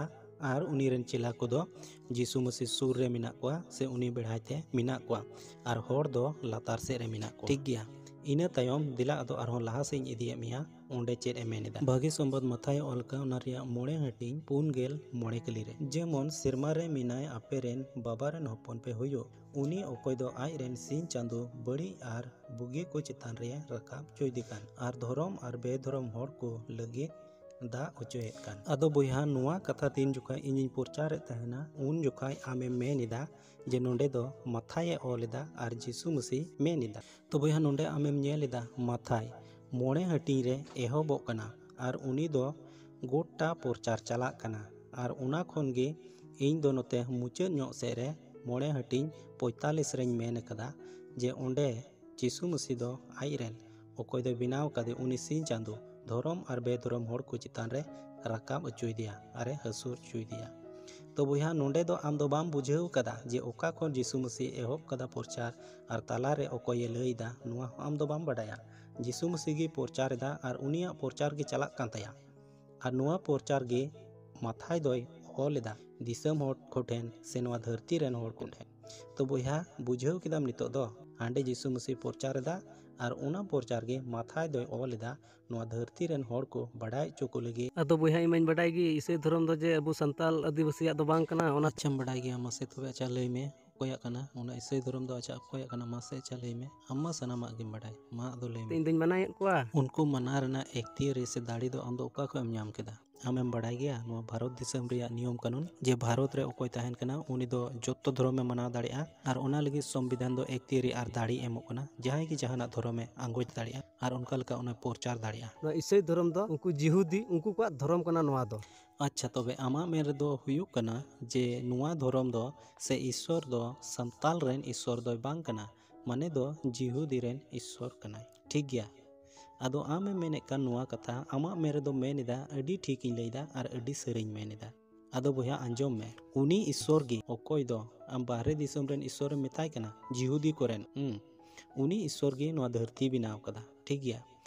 ᱟᱨ ᱩᱱᱤ ᱨᱮᱱ ᱪᱮᱞᱟ ᱠᱚᱫᱚ ᱡᱤᱥᱩ ᱢᱟᱹᱥᱤ ᱥᱩᱨ ᱨᱮ ᱢᱮᱱᱟᱜ ᱠᱚᱣᱟ ᱥᱮ ᱩᱱᱤ ᱵᱮᱲᱦᱟᱭ ᱛᱮ ᱢᱮᱱᱟᱜ ᱠᱚᱣᱟ, ᱟᱨ ᱦᱚᱲ ᱫᱚ ᱞᱟᱛᱟᱨ ᱥᱮᱫ ᱨᱮ ᱢᱮᱱᱟᱜ ᱠᱚᱣᱟ᱾ ᱴᱷᱤᱠ ᱜᱮᱭᱟ, ᱤᱱᱟᱹ ᱛᱟᱭᱚᱢ ᱫᱮᱞᱟ ᱟᱫᱚ ᱟᱨᱦᱚᱸ ᱞᱟᱦᱟ ᱥᱮᱫ ᱤᱧ ᱤᱫᱤᱭᱮᱫ ᱢᱮᱭᱟ, ᱚᱸᱰᱮ ᱪᱮᱫ ᱮ ᱢᱮᱱ ᱮᱫᱟ᱾ ᱵᱷᱟᱹᱜᱤ ᱥᱚᱢᱵᱟᱫ ᱢᱟᱛᱷᱟᱭ ᱚᱞ ᱠᱟᱜ, ᱚᱱᱟ ᱨᱮᱭᱟᱜ ᱢᱚᱬᱮ ᱦᱟᱹᱴᱤᱧ, ᱯᱩᱱ ᱜᱮᱞ ᱢᱚᱬᱮ ᱠᱟᱹᱞᱤ ᱨᱮ, ᱡᱮᱢᱚᱱ ᱥᱮᱨᱢᱟ ᱨᱮ ᱢᱮᱱᱟᱭ ᱟᱯᱮ ᱨᱮᱱ ᱵᱟᱵᱟ ᱨᱮᱱ ᱦᱚᱯᱚᱱ ᱯᱮ ᱦᱩᱭᱩᱜ, ᱩᱱᱤ ᱚᱠᱚᱭ ᱫᱚ ᱟᱡ ᱨᱮᱱ ᱥᱤᱧ ᱪᱟᱸᱫᱚ ᱵᱟᱹᱲᱤᱡ ᱟᱨ ᱵᱩᱜᱤ ᱠᱚ ᱪᱮᱛᱟᱱ ᱨᱮ ᱨᱟᱠᱟᱵ ᱦᱚᱪᱚᱭᱮᱫᱮ ᱠᱟᱱ, ᱟᱨ ᱫᱷᱚᱨᱚᱢ ᱟᱨ ᱵᱮᱫᱷᱚᱨᱚᱢ ᱦᱚᱲ ᱠᱚ ᱞᱟᱹᱜᱤᱫ ᱫᱟᱜ ᱦᱚᱪᱚᱭᱮᱫ ᱠᱟᱱ᱾ ᱟᱫᱚ ᱵᱚᱭᱦᱟ, ᱱᱚᱣᱟ ᱠᱟᱛᱷᱟ ᱛᱤᱱ ᱡᱚᱠᱷᱟᱡ ᱤᱧᱤᱧ ᱯᱨᱚᱪᱟᱨᱮᱫ ᱛᱟᱦᱮᱱᱟ, ᱩᱱ ᱡᱚᱠᱷᱟᱡ ᱟᱢᱮᱢ ᱢᱮᱱ ᱮᱫᱟ ᱡᱮ ᱱᱚᱰᱮ ᱫᱚ ᱢᱟᱛᱷᱟᱭᱮ ᱚᱞ ᱮᱫᱟ ᱟᱨ ᱡᱤᱥᱩ ᱢᱟᱹᱥᱤ ᱢᱮᱱ ᱮᱫᱟ᱾ ᱛᱚ ᱵᱚᱭᱦᱟ, ᱱᱚᱰᱮ ᱟᱢᱮᱢ ᱧᱮᱞ ᱮᱫᱟ ᱢᱟᱛᱷᱟᱭ ᱢᱚᱬᱮ ᱦᱟᱹᱴᱤᱧ ᱨᱮ ᱮᱦᱚᱵᱚᱜ ᱠᱟᱱᱟ, ᱟᱨ ᱩᱱᱤ ᱫᱚ ᱜᱚᱴᱟ ᱯᱨᱚᱪᱟᱨ ᱪᱟᱞᱟᱜ ᱠᱟᱱᱟ᱾ ᱟᱨ ᱚᱱᱟ ᱠᱷᱚᱱ ᱜᱮ ᱤᱧ ᱫᱚ ᱱᱚᱛᱮ ᱢᱩᱪᱟᱹᱫ ᱧᱚᱜ ᱥᱮᱫ ᱨᱮ ᱢᱚᱬᱮ ᱦᱟᱹᱴᱤᱧ ᱯᱚᱸᱭᱛᱟᱞᱤᱥ ᱨᱮᱧ ᱢᱮᱱ ᱟᱠᱟᱫᱟ ᱡᱮ ᱚᱸᱰᱮ ᱡᱤᱥᱩ ᱢᱟᱹᱥᱤ ᱫᱚ ᱟᱡ ᱨᱮᱱ ᱚᱠᱚᱭ ᱫᱚᱭ ᱵᱮᱱᱟᱣ ᱟᱠᱟᱫᱮ ᱩᱱᱤ ᱥᱤᱧ ᱪᱟᱸᱫᱚ ᱫᱷᱚᱨᱚᱢ ᱟᱨ ᱵᱮᱫᱷᱚᱨᱚᱢ ᱦᱚᱲ ᱠᱚ ᱪᱮᱛᱟᱱ ᱨᱮ ᱨᱟᱠᱟᱵ ᱦᱚᱪᱚᱭᱮᱫᱮᱭᱟ ᱟᱨᱮ ᱦᱟᱹᱥᱩᱨ ᱦᱚᱪᱚᱭᱮᱫᱮᱭᱟ᱾ ᱛᱚ ᱵᱚᱭᱦᱟ, ᱱᱚᱰᱮ ᱫᱚ ᱟᱢ ᱫᱚ ᱵᱟᱢ ᱵᱩᱡᱷᱟᱹᱣ ᱠᱟᱫᱟ ᱡᱮ ᱚᱠᱟ ᱠᱷᱚᱱ ᱡᱤᱥᱩ ᱢᱟᱹᱥᱤ ᱮᱦᱚᱵ ᱠᱟᱫᱟ ᱯᱨᱚᱪᱟᱨ ᱟᱨ ᱛᱟᱞᱟᱨᱮ ᱚᱠᱚᱭᱮ ᱞᱟᱹᱭ ᱮᱫᱟ, ᱱᱚᱣᱟ ᱦᱚᱸ ᱟᱢ ᱫᱚ ᱵᱟᱢ ᱵᱟᱰᱟᱭᱟ᱾ ᱡᱤᱥᱩ ᱢᱟᱹᱥᱤ ᱜᱮ ᱯᱨᱚᱪᱟᱨ ᱮᱫᱟ ᱟᱨ ᱩᱱᱤᱭᱟᱜ ᱯᱨᱚᱪᱟᱨ ᱜᱮ ᱪᱟᱞᱟᱜ ᱠᱟᱱ ᱛᱟᱭᱟ᱾ ᱟᱨ ᱱᱚᱣᱟ ᱯᱨᱚᱪᱟᱨ ᱜᱮ ᱢᱟᱛᱷᱟᱭ ᱫᱚᱭ ᱚᱞ ᱮᱫᱟ ᱫᱤᱥᱚᱢ ᱦᱚᱲ ᱠᱚᱴᱷᱮᱱ ᱥᱮ ᱱᱚᱣᱟ ᱫᱷᱟᱹᱨᱛᱤ ᱨᱮᱱ ᱦᱚᱲ ᱠᱚᱴᱷᱮᱱ᱾ ᱛᱚ ᱵᱚᱭᱦᱟ, ᱵᱩᱡᱷᱟᱹᱣ ᱠᱮᱫᱟᱢ ᱱᱤᱛᱚᱜ ᱫᱚ ᱦᱟᱸᱰᱮ ᱡᱤᱥᱩ ᱢᱟᱹᱥᱤ ᱯᱨᱚᱪᱟᱨ ᱮᱫᱟ ᱟᱨ ᱚᱱᱟ ᱯᱨᱚᱪᱟᱨ ᱜᱮ ᱢᱟᱛᱷᱟᱭ ᱫᱚᱭ ᱚᱞ ᱮᱫᱟ ᱱᱚᱣᱟ ᱫᱷᱟᱹᱨᱛᱤ ᱨᱮᱱ ᱦᱚᱲ ᱠᱚ ᱵᱟᱰᱟᱭ ᱦᱚᱪᱚ ᱠᱚ ᱞᱟᱹᱜᱤᱫ᱾ ᱟᱫᱚ ᱵᱚᱭᱦᱟ, ᱤᱧ ᱢᱟᱧ ᱵᱟᱰᱟᱭ ᱜᱮ ᱤᱥᱟᱹᱭ ᱫᱷᱚᱨᱚᱢ ᱫᱚ ᱡᱮ ᱟᱵᱚ ᱥᱟᱱᱛᱟᱞ ᱟᱹᱫᱤᱵᱟᱹᱥᱤᱭᱟᱜ ᱫᱚ ᱵᱟᱝ ᱠᱟᱱᱟ᱾ ᱚᱱᱟ ᱟᱪᱪᱷᱟᱢ ᱵᱟᱰᱟᱭ ᱜᱮᱭᱟ? ᱢᱟᱥᱮ ᱛᱚᱵᱮ ᱟᱪᱪᱷᱟ ᱞᱟᱹᱭ ᱢᱮ, ᱚᱠᱚᱭᱟᱜ ᱠᱟᱱᱟ ᱚᱱᱟ ᱤᱥᱟᱹᱭ ᱫᱷᱚᱨᱚᱢ ᱫᱚ? ᱟᱪᱪᱷᱟ, ᱚᱠᱚᱭᱟᱜ ᱠᱟᱱᱟ? ᱢᱟᱥᱮ ᱟᱪᱪᱷᱟ ᱞᱟᱹᱭ ᱢᱮ, ᱟᱢ ᱢᱟ ᱥᱟᱱᱟᱢᱟᱜ ᱜᱮᱢ ᱵᱟᱰᱟᱭ, ᱢᱟ ᱟᱫᱚ ᱞᱟᱹᱭ ᱢᱮ᱾ ᱤᱧ ᱫᱚᱧ ᱢᱟᱱᱟᱭᱮᱫ ᱠᱚᱣᱟ᱾ ᱩᱱᱠᱩ ᱢᱟᱱᱟ ᱨᱮᱱᱟᱜ ᱮᱠᱛᱤᱭᱟᱹᱨᱤ ᱥᱮ ᱫᱟᱲᱮ ᱫᱚ ᱟᱢ ᱫᱚ ᱚᱠᱟ ᱠᱷᱚᱱ ᱮᱢ ᱧᱟᱢ ᱠᱮᱫᱟ? ᱟᱢᱮᱢ ᱵᱟᱰᱟᱭ ᱜᱮᱭᱟ ᱱᱚᱣᱟ ᱵᱷᱟᱨᱚᱛ ᱫᱤᱥᱚᱢ ᱨᱮᱭᱟᱜ ᱱᱤᱭᱚᱢ ᱠᱟᱹᱱᱩᱱ ᱡᱮ ᱵᱷᱟᱨᱚᱛ ᱨᱮ ᱚᱠᱚᱭ ᱛᱟᱦᱮᱱ ᱠᱟᱱᱟ ᱩᱱᱤ ᱫᱚ ᱡᱚᱛᱚ ᱫᱷᱚᱨᱚᱢᱮ ᱢᱟᱱᱟᱣ ᱫᱟᱲᱮᱭᱟᱜᱼᱟ, ᱟᱨ ᱚᱱᱟ ᱞᱟᱹᱜᱤᱫ ᱥᱚᱝᱵᱤᱫᱷᱟᱱ ᱫᱚ ᱮᱠᱛᱤᱭᱟᱹᱨᱤ ᱟᱨ ᱫᱟᱲᱮ ᱮᱢᱚᱜ ᱠᱟᱱᱟ ᱡᱟᱦᱟᱸᱭ ᱜᱮ ᱡᱟᱦᱟᱱᱟᱜ ᱫᱷᱚᱨᱚᱢᱮ ᱟᱸᱜᱚᱪ ᱫᱟᱲᱮᱭᱟᱜᱼᱟ ᱟᱨ ᱚᱱᱠᱟ ᱞᱮᱠᱟ ᱚᱱᱟ ᱯᱨᱚᱪᱟᱨ ᱫᱟᱲᱮᱭᱟᱜᱼᱟ᱾ ᱱᱚᱣᱟ ᱤᱥᱟᱹᱭ ᱫᱷᱚᱨᱚᱢ ᱫᱚ ᱩᱱᱠᱩ ᱡᱤᱦᱩᱫᱤ, ᱩᱱᱠᱩ ᱠᱚᱣᱟᱜ ᱫᱷᱚᱨᱚᱢ ᱠᱟᱱᱟ ᱱᱚᱣᱟ ᱫᱚ᱾ ᱟᱪᱪᱷᱟ, ᱛᱚᱵᱮ ᱟᱢᱟᱜ ᱢᱮᱱ ᱨᱮᱫᱚ ᱦᱩᱭᱩᱜ ᱠᱟᱱᱟ ᱡᱮ ᱱᱚᱣᱟ ᱫᱷᱚᱨᱚᱢ ᱫᱚ ᱥᱮ ᱤᱥᱥᱚᱨ ᱫᱚ ᱥᱟᱱᱛᱟᱞ ᱨᱮᱱ ᱤᱥᱥᱚᱨ ᱫᱚᱭ ᱵᱟᱝ ᱠᱟᱱᱟ, ᱢᱟᱱᱮ ᱫᱚ ᱡᱤᱦᱩᱫᱤ ᱨᱮᱱ ᱤᱥᱥᱚᱨ ᱠᱟᱱᱟᱭ᱾ ᱴᱷᱤᱠ ᱜᱮᱭᱟ, ᱟᱫᱚ ᱟᱢᱮᱢ ᱢᱮᱱᱮᱫ ᱠᱟᱱ ᱱᱚᱣᱟ ᱠᱟᱛᱷᱟ, ᱟᱢᱟᱜ ᱢᱮᱱ ᱨᱮᱫᱚ ᱢᱮᱱ ᱮᱫᱟ, ᱟᱹᱰᱤ ᱴᱷᱤᱠ ᱤᱧ ᱞᱟᱹᱭ ᱮᱫᱟ ᱟᱨ ᱟᱹᱰᱤ ᱥᱟᱹᱨᱤᱧ ᱢᱮᱱ ᱮᱫᱟ᱾ ᱟᱫᱚ ᱵᱚᱭᱦᱟ ᱟᱸᱡᱚᱢ ᱢᱮ, ᱩᱱᱤ ᱤᱥᱥᱚᱨ ᱜᱮ ᱚᱠᱚᱭ ᱫᱚ ᱟᱢ ᱵᱟᱦᱨᱮ ᱫᱤᱥᱚᱢ ᱨᱮᱱ ᱤᱥᱥᱚᱨᱮᱢ ᱢᱮᱛᱟᱭ ᱠᱟᱱᱟ, ᱡᱤᱦᱩᱫᱤ ᱠᱚᱨᱮᱱ, ᱦᱩᱸ, ᱩᱱᱤ ᱤᱥᱥᱚᱨ ᱜᱮ ᱱᱚᱣᱟ ᱫᱷᱟᱹᱨᱛᱤ ᱵᱮᱱᱟᱣ ᱠᱟᱫᱟ, ᱴᱷᱤᱠ ᱜᱮᱭᱟ?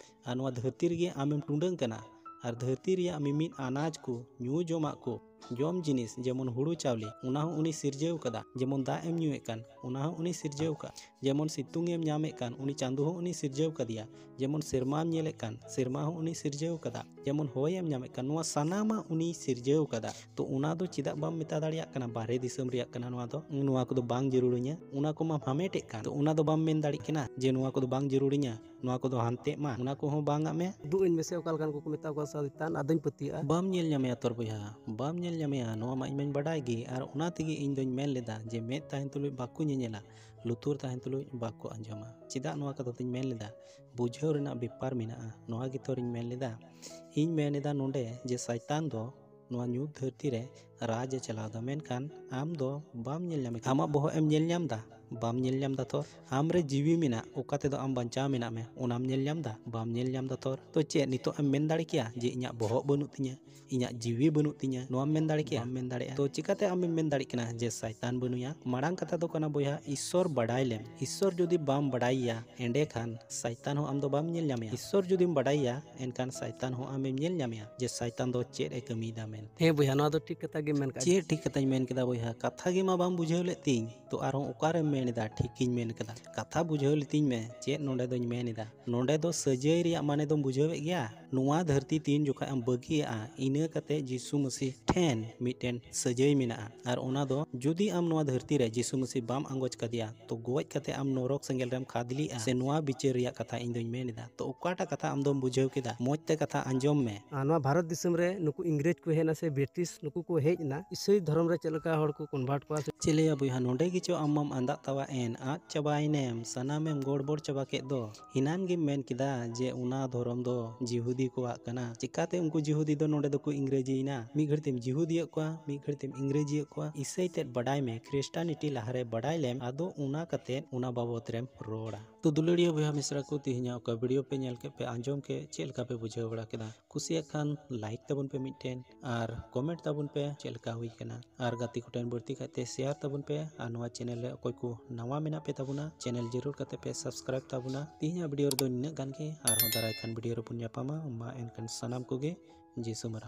ᱟᱨ ᱱᱚᱣᱟ ᱫᱷᱟᱹᱨᱛᱤ ᱨᱮᱜᱮ ᱟᱢᱮᱢ ᱴᱩᱰᱟᱹᱝ ᱠᱟᱱᱟ, ᱟᱨ ᱫᱷᱟᱹᱨᱛᱤ ᱨᱮᱭᱟᱜ ᱢᱤᱢᱤᱫ ᱟᱱᱟᱡ ᱠᱚ, ᱧᱩ ᱡᱚᱢᱟᱜ ᱠᱚ, ᱡᱚᱢ ᱡᱤᱱᱤᱥ ᱡᱮᱢᱚᱱ ᱦᱩᱲᱩ ᱪᱟᱣᱞᱮ, ᱚᱱᱟ ᱦᱚᱸ ᱩᱱᱤ ᱥᱤᱨᱡᱟᱹᱣ ᱠᱟᱫᱟ, ᱡᱮᱢᱚᱱ ᱫᱟᱜ ᱮᱢ ᱧᱩᱭᱮᱫ ᱠᱟᱱ, ᱚᱱᱟ ᱦᱚᱸ ᱩᱱᱤ ᱥᱤᱨᱡᱟᱹᱣ ᱠᱟᱫ, ᱡᱮᱢᱚᱱ ᱥᱤᱛᱩᱝ ᱮᱢ ᱧᱟᱢᱮᱫ ᱠᱟᱱ, ᱩᱱᱤ ᱪᱟᱸᱫᱚ ᱦᱚᱸ ᱩᱱᱤ ᱥᱤᱨᱡᱟᱹᱣ ᱠᱟᱫᱮᱭᱟ, ᱡᱮᱢᱚᱱ ᱥᱮᱨᱢᱟᱢ ᱧᱮᱞᱮᱫ ᱠᱟᱱ, ᱥᱮᱨᱢᱟ ᱦᱚᱸ ᱩᱱᱤ ᱥᱤᱨᱡᱟᱹᱣ ᱠᱟᱫᱟ, ᱡᱮᱢᱚᱱ ᱦᱚᱭ ᱮᱢ ᱧᱟᱢᱮᱫ ᱠᱟᱱ, ᱱᱚᱣᱟ ᱥᱟᱱᱟᱢᱟᱜ ᱩᱱᱤ ᱥᱤᱨᱡᱟᱹᱣ ᱠᱟᱫᱟ᱾ ᱛᱚ ᱚᱱᱟ ᱫᱚ ᱪᱮᱫᱟᱜ ᱵᱟᱢ ᱢᱮᱛᱟ ᱫᱟᱲᱮᱭᱟᱜ ᱠᱟᱱᱟ ᱵᱟᱦᱨᱮ ᱫᱤᱥᱚᱢ ᱨᱮᱭᱟᱜ ᱠᱟᱱᱟ ᱱᱚᱣᱟ ᱫᱚ, ᱱᱚᱣᱟ ᱠᱚᱫᱚ ᱵᱟᱝ ᱡᱟᱹᱨᱩᱲᱟᱹᱧᱟ, ᱚᱱᱟ ᱠᱚᱢᱟᱢ ᱦᱟᱢᱮᱴᱮᱫ ᱠᱟᱱ, ᱛᱚ ᱚᱱᱟ ᱫᱚ ᱵᱟᱢ ᱢᱮᱱ ᱫᱟᱲᱮᱭᱟᱜ ᱠᱟᱱᱟ ᱡᱮ ᱱᱚᱣᱟ ᱠᱚᱫᱚ ᱵᱟᱝ ᱡᱟᱹᱨᱩᱲᱟᱹᱧᱟ, ᱱᱚᱣᱟ ᱠᱚᱫᱚ ᱦᱟᱱᱛᱮᱜ ᱢᱟ, ᱚᱱᱟ ᱠᱚᱦᱚᱸ ᱵᱟᱝ ᱟᱜ ᱢᱮ᱾ ᱩᱫᱩᱜ ᱟᱹᱧ ᱢᱮᱥᱮ ᱚᱠᱟ ᱞᱮᱠᱟᱱ ᱠᱚᱠᱚ ᱢᱮᱛᱟ ᱠᱚᱣᱟ ᱥᱟᱭᱛᱟᱱ, ᱟᱫᱚᱧ ᱯᱟᱹᱛᱭᱟᱹᱜᱼᱟ᱾ ᱵᱟᱢ ᱧᱮᱞ ᱧᱟᱢᱮᱭᱟ ᱛᱚᱨ ᱵᱚᱭᱦᱟ, ᱵᱟᱢ ᱧᱮᱞ ᱧᱟᱢᱮᱭᱟ, ᱱᱚᱣᱟ ᱢᱟ ᱤᱧ ᱢᱟᱧ ᱵᱟᱰᱟᱭ ᱜᱮ, ᱟᱨ ᱚᱱᱟ ᱛᱮᱜᱮ ᱤᱧ ᱫᱚᱧ ᱢᱮᱱ ᱞᱮᱫᱟ ᱡᱮ ᱢᱮᱫ ᱛᱟᱦᱮᱱ ᱛᱩᱞᱩᱡ ᱵᱟᱠᱚ ᱧᱮᱧᱮᱞᱟ, ᱞᱩᱛᱩᱨ ᱛᱟᱦᱮᱱ ᱛᱩᱞᱩᱡ ᱵᱟᱠᱚ ᱟᱸᱡᱚᱢᱟ᱾ ᱪᱮᱫᱟᱜ ᱱᱚᱣᱟ ᱠᱟᱛᱷᱟ ᱫᱚᱧ ᱢᱮᱱ ᱞᱮᱫᱟ? ᱵᱩᱡᱷᱟᱹᱣ ᱨᱮᱱᱟᱜ ᱵᱮᱯᱟᱨ ᱢᱮᱱᱟᱜᱼᱟ, ᱱᱚᱣᱟ ᱜᱮᱛᱚᱨᱤᱧ ᱢᱮᱱ ᱞᱮᱫᱟ᱾ ᱤᱧ ᱢᱮᱱ ᱮᱫᱟ ᱱᱚᱰᱮ ᱡᱮ ᱥᱟᱭᱛᱟᱱ ᱫᱚ ᱱᱚᱣᱟ ᱧᱩᱛ ᱫᱷᱟᱹᱨᱛᱤ ᱨᱮ ᱨᱟᱡᱽ ᱮ ᱪᱟᱞᱟᱣ ᱮᱫᱟ, ᱢᱮᱱᱠᱷᱟᱱ ᱟᱢ ᱫᱚ ᱵᱟᱢ ᱧᱮᱞ ᱧᱟᱢᱮ ᱠᱟᱱᱟ᱾ ᱟᱢᱟᱜ ᱵᱚᱦᱚᱜ ᱮᱢ ᱧᱮᱞ ᱧᱟᱢ ᱮᱫᱟ? ᱵᱟᱢ ᱧᱮᱞ ᱧᱟᱢ ᱮᱫᱟ ᱛᱚ᱾ ᱟᱢ ᱨᱮ ᱡᱤᱣᱤ ᱢᱮᱱᱟᱜ, ᱚᱠᱟ ᱛᱮᱫᱚ ᱟᱢ ᱵᱟᱧᱪᱟᱣ ᱢᱮᱱᱟᱜ ᱢᱮ, ᱚᱱᱟᱢ ᱧᱮᱞ ᱧᱟᱢ ᱮᱫᱟ? ᱵᱟᱢ ᱧᱮᱞ ᱧᱟᱢ ᱮᱫᱟ ᱛᱚ᱾ ᱛᱚ ᱪᱮᱫ ᱱᱤᱛᱚᱜ ᱮᱢ ᱢᱮᱱ ᱫᱟᱲᱮ ᱠᱮᱭᱟ ᱡᱮ ᱤᱧᱟᱜ ᱵᱚᱦᱚᱜ ᱵᱟᱹᱱᱩᱜ ᱛᱤᱧᱟᱹ, ᱤᱧᱟᱜ ᱡᱤᱣᱤ ᱵᱟᱹᱱᱩᱜ ᱛᱤᱧᱟᱹ? ᱱᱚᱣᱟᱢ ᱢᱮᱱ ᱫᱟᱲᱮ ᱠᱮᱭᱟ? ᱵᱟᱢ ᱢᱮᱱ ᱫᱟᱲᱮᱭᱟᱜᱼᱟ᱾ ᱛᱚ ᱪᱤᱠᱟᱛᱮ ᱟᱢᱮᱢ ᱢᱮᱱ ᱫᱟᱲᱮᱭᱟᱜ ᱠᱟᱱᱟ ᱡᱮ ᱥᱟᱭᱛᱟᱱ ᱵᱟᱹᱱᱩᱭᱟ? ᱢᱟᱲᱟᱝ ᱠᱟᱛᱷᱟ ᱫᱚ ᱠᱟᱱᱟ ᱵᱚᱭᱦᱟ, ᱤᱥᱥᱚᱨ ᱵᱟᱰᱟᱭ ᱞᱮᱢ᱾ ᱤᱥᱥᱚᱨ ᱡᱩᱫᱤ ᱵᱟᱢ ᱵᱟᱰᱟᱭᱮᱭᱟ, ᱮᱸᱰᱮᱠᱷᱟᱱ ᱥᱟᱭᱛᱟᱱ ᱦᱚᱸ ᱟᱢ ᱫᱚ ᱵᱟᱢ ᱧᱮᱞ ᱧᱟᱢᱮᱭᱟ᱾ ᱤᱥᱥᱚᱨ ᱡᱩᱫᱤᱢ ᱵᱟᱰᱟᱭᱮᱭᱟ, ᱮᱱᱠᱷᱟᱱ ᱥᱟᱭᱛᱟᱱ ᱦᱚᱸ ᱟᱢᱮᱢ ᱧᱮᱞ ᱧᱟᱢᱮᱭᱟ ᱡᱮ ᱥᱟᱭᱛᱟᱱ ᱫᱚ ᱪᱮᱫ ᱮ ᱠᱟᱹᱢᱤᱭᱮᱫᱟ ᱢᱮᱱᱛᱮ᱾ ᱦᱮᱸ ᱵᱚᱭᱦᱟ, ᱱᱚᱣᱟ ᱫᱚ ᱴᱷᱤᱠ ᱠᱟᱛᱷᱟ ᱜᱮᱢ ᱢᱮᱱ ᱠᱟᱜᱼᱟ᱾ ᱪᱮᱫ ᱴᱷᱤᱠ ᱠᱟᱛᱷᱟᱧ ᱢᱮᱱ ᱠᱮᱫᱟ ᱵᱚᱭᱦᱟ? ᱠᱟᱛᱷᱟ ᱜᱮ ᱢᱟ ᱵᱟᱢ ᱵᱩᱡᱷᱟᱹᱣ ᱞᱮᱫ ᱛᱤᱧ, ᱛᱚ ᱟᱨᱦᱚᱸ ᱚᱠᱟᱨᱮᱢ ᱢᱮᱱ ᱮᱫᱟ, ᱴᱷᱤᱠᱤᱧ ᱢᱮᱱ ᱠᱟᱫᱟ? ᱠᱟᱛᱷᱟ ᱵᱩᱡᱷᱟᱹᱣ ᱞᱤᱛᱤᱧ ᱢᱮ, ᱪᱮᱫ ᱱᱚᱰᱮ ᱫᱚᱧ ᱢᱮᱱ ᱮᱫᱟ? ᱱᱚᱰᱮ ᱫᱚ ᱥᱟᱹᱡᱟᱹᱭ ᱨᱮᱭᱟᱜ ᱢᱟᱱᱮ ᱫᱚᱢ ᱵᱩᱡᱷᱟᱹᱣᱮᱫ ᱜᱮᱭᱟ? ᱱᱚᱣᱟ ᱫᱷᱟᱹᱨᱛᱤ ᱛᱤᱱ ᱡᱚᱠᱷᱟᱡ ᱮᱢ ᱵᱟᱹᱜᱤᱭᱟᱜᱼᱟ, ᱤᱱᱟᱹ ᱠᱟᱛᱮ ᱡᱤᱥᱩ ᱢᱟᱹᱥᱤ ᱴᱷᱮᱱ ᱢᱤᱫᱴᱮᱱ ᱥᱟᱹᱡᱟᱹᱭ ᱢᱮᱱᱟᱜᱼᱟ᱾ ᱟᱨ ᱚᱱᱟ ᱫᱚ ᱡᱩᱫᱤ ᱟᱢ ᱱᱚᱣᱟ ᱫᱷᱟᱹᱨᱛᱤ ᱨᱮ ᱡᱤᱥᱩ ᱢᱟᱹᱥᱤ ᱵᱟᱢ ᱟᱸᱜᱚᱪ ᱠᱟᱫᱮᱭᱟ, ᱛᱚ ᱜᱚᱡ ᱠᱟᱛᱮ ᱟᱢ ᱱᱚᱨᱚᱠ ᱥᱮᱸᱜᱮᱞ ᱨᱮᱢ ᱠᱷᱟᱫᱽᱞᱤᱜᱼᱟ᱾ ᱥᱮ ᱱᱚᱣᱟ ᱵᱤᱪᱟᱹᱨ ᱨᱮᱭᱟᱜ ᱠᱟᱛᱷᱟ ᱤᱧ ᱫᱚᱧ ᱢᱮᱱ ᱮᱫᱟ᱾ ᱛᱚ ᱚᱠᱟᱴᱟᱜ ᱠᱟᱛᱷᱟ ᱟᱢ ᱫᱚᱢ ᱵᱩᱡᱷᱟᱹᱣ ᱠᱮᱫᱟ? ᱢᱚᱡᱽ ᱛᱮ ᱠᱟᱛᱷᱟ ᱟᱸᱡᱚᱢ ᱢᱮ᱾ ᱟᱨ ᱱᱚᱣᱟ ᱵᱷᱟᱨᱚᱛ ᱫᱤᱥᱚᱢ ᱨᱮ ᱱᱩᱠᱩ ᱤᱝᱨᱮᱡᱽ ᱠᱚ ᱦᱮᱡ ᱮᱱᱟ ᱥᱮ ᱵᱨᱤᱴᱤᱥ, ᱱᱩᱠᱩ ᱠᱚ ᱦᱮᱡ ᱮᱱᱟ, ᱤᱥᱟᱹᱭ ᱫᱷᱚᱨᱚᱢ ᱨᱮ ᱪᱮᱫ ᱞᱮᱠᱟ ᱦᱚᱲ ᱠᱚ ᱠᱚᱱᱵᱷᱟᱨᱴ ᱠᱚᱣᱟ ᱥᱮ ᱪᱮᱞᱮᱭᱟ ᱵᱚᱭᱦᱟ, ᱱᱚᱰᱮ ᱜᱮᱪᱚ ᱟᱢ ᱢᱟᱢ ᱟᱸᱫᱟᱜ ᱛᱟᱣᱟ ᱮᱱ, ᱟᱫ ᱪᱟᱵᱟᱭᱮᱱᱮᱢ, ᱥᱟᱱᱟᱢᱮᱢ ᱜᱚᱲᱵᱚᱲ ᱪᱟᱵᱟ ᱠᱮᱫ ᱫᱚ᱾ ᱮᱱᱟᱱ ᱜᱮᱢ ᱢᱮᱱ ᱠᱮᱫᱟ ᱡᱮ ᱚᱱᱟ ᱫᱷᱚᱨᱚᱢ ᱫᱚ ᱡᱤᱦᱩᱫᱤ ᱠᱚᱣᱟᱜ ᱠᱟᱱᱟ᱾ ᱪᱤᱠᱟᱛᱮ ᱩᱱᱠᱩ ᱡᱤᱦᱩᱫᱤ ᱫᱚ ᱱᱚᱰᱮ ᱫᱚᱠᱚ ᱤᱝᱨᱮᱡᱤᱭᱮᱱᱟ? ᱢᱤᱫ ᱜᱷᱟᱹᱲᱤᱡ ᱛᱮᱢ ᱡᱤᱦᱩᱫᱤᱭᱮᱫ ᱠᱚᱣᱟ, ᱢᱤᱫ ᱜᱷᱟᱹᱲᱤᱡ ᱛᱮᱢ ᱤᱝᱨᱮᱡᱤᱭᱮᱫ ᱠᱚᱣᱟ᱾ ᱤᱥᱟᱹᱭ ᱛᱮᱫ ᱵᱟᱰᱟᱭ ᱢᱮ, ᱠᱷᱨᱤᱥᱴᱟᱱᱤᱴᱤ ᱞᱟᱦᱟᱨᱮ ᱵᱟᱰᱟᱭ ᱞᱮᱢ, ᱟᱫᱚ ᱚᱱᱟ ᱠᱟᱛᱮᱫ ᱚᱱᱟ ᱵᱟᱵᱚᱛ ᱨᱮᱢ ᱨᱚᱲᱟ᱾ ᱛᱚ ᱫᱩᱞᱟᱹᱲᱤᱭᱟᱹ ᱵᱚᱭᱦᱟ ᱢᱤᱥᱨᱟ ᱠᱚ, ᱛᱮᱦᱮᱧᱟᱜ ᱚᱠᱟ ᱵᱷᱤᱰᱤᱭᱳ ᱯᱮ ᱧᱮᱞ ᱠᱮᱫ, ᱯᱮ ᱟᱸᱡᱚᱢ ᱠᱮᱫ, ᱪᱮᱫ ᱞᱮᱠᱟ ᱯᱮ ᱵᱩᱡᱷᱟᱹᱣ ᱵᱟᱲᱟ ᱠᱮᱫᱟ? ᱠᱩᱥᱤᱭᱟᱜ ᱠᱷᱟᱱ ᱞᱟᱭᱤᱠ ᱛᱟᱵᱚᱱ ᱯᱮ ᱢᱤᱫᱴᱮᱱ, ᱟᱨ ᱠᱚᱢᱮᱱᱴ ᱛᱟᱵᱚᱱ ᱯᱮ ᱪᱮᱫ ᱞᱮᱠᱟ ᱦᱩᱭ ᱠᱟᱱᱟ, ᱟᱨ ᱜᱟᱛᱮ ᱠᱚᱴᱷᱮᱱ ᱵᱟᱹᱲᱛᱤ ᱠᱟᱭᱛᱮ ᱥᱮᱭᱟᱨ ᱛᱟᱵᱚᱱ ᱯᱮ, ᱟᱨ ᱱᱚᱣᱟ ᱪᱮᱱᱮᱞ ᱨᱮ ᱚᱠᱚᱭ ᱠᱚ ᱱᱟᱣᱟ ᱢᱮᱱᱟᱜ ᱯᱮ ᱛᱟᱵᱚᱱᱟ, ᱪᱮᱱᱮᱞ ᱡᱟᱹᱨᱩᱲ ᱠᱟᱛᱮ ᱯᱮ ᱥᱟᱵᱥᱠᱨᱟᱭᱤᱵ ᱛᱟᱵᱚᱱᱟ᱾ ᱛᱮᱦᱮᱧᱟᱜ ᱵᱷᱤᱰᱤᱭᱳ ᱨᱮᱫᱚ ᱱᱤᱱᱟᱹᱜ ᱜᱟᱱ ᱜᱮ, ᱟᱨᱦᱚᱸ ᱫᱟᱨᱟᱭ ᱠᱟᱱ ᱵᱷᱤᱰᱤᱭᱳ ᱨᱮᱵᱚᱱ ᱧᱟᱯᱟᱢᱟ᱾ ᱢᱟ ᱮᱱᱠᱷᱟᱱ ᱥᱟᱱᱟᱢ ᱠᱚᱜᱮ ᱡᱤᱥᱩ ᱢᱟᱨᱟᱝ᱾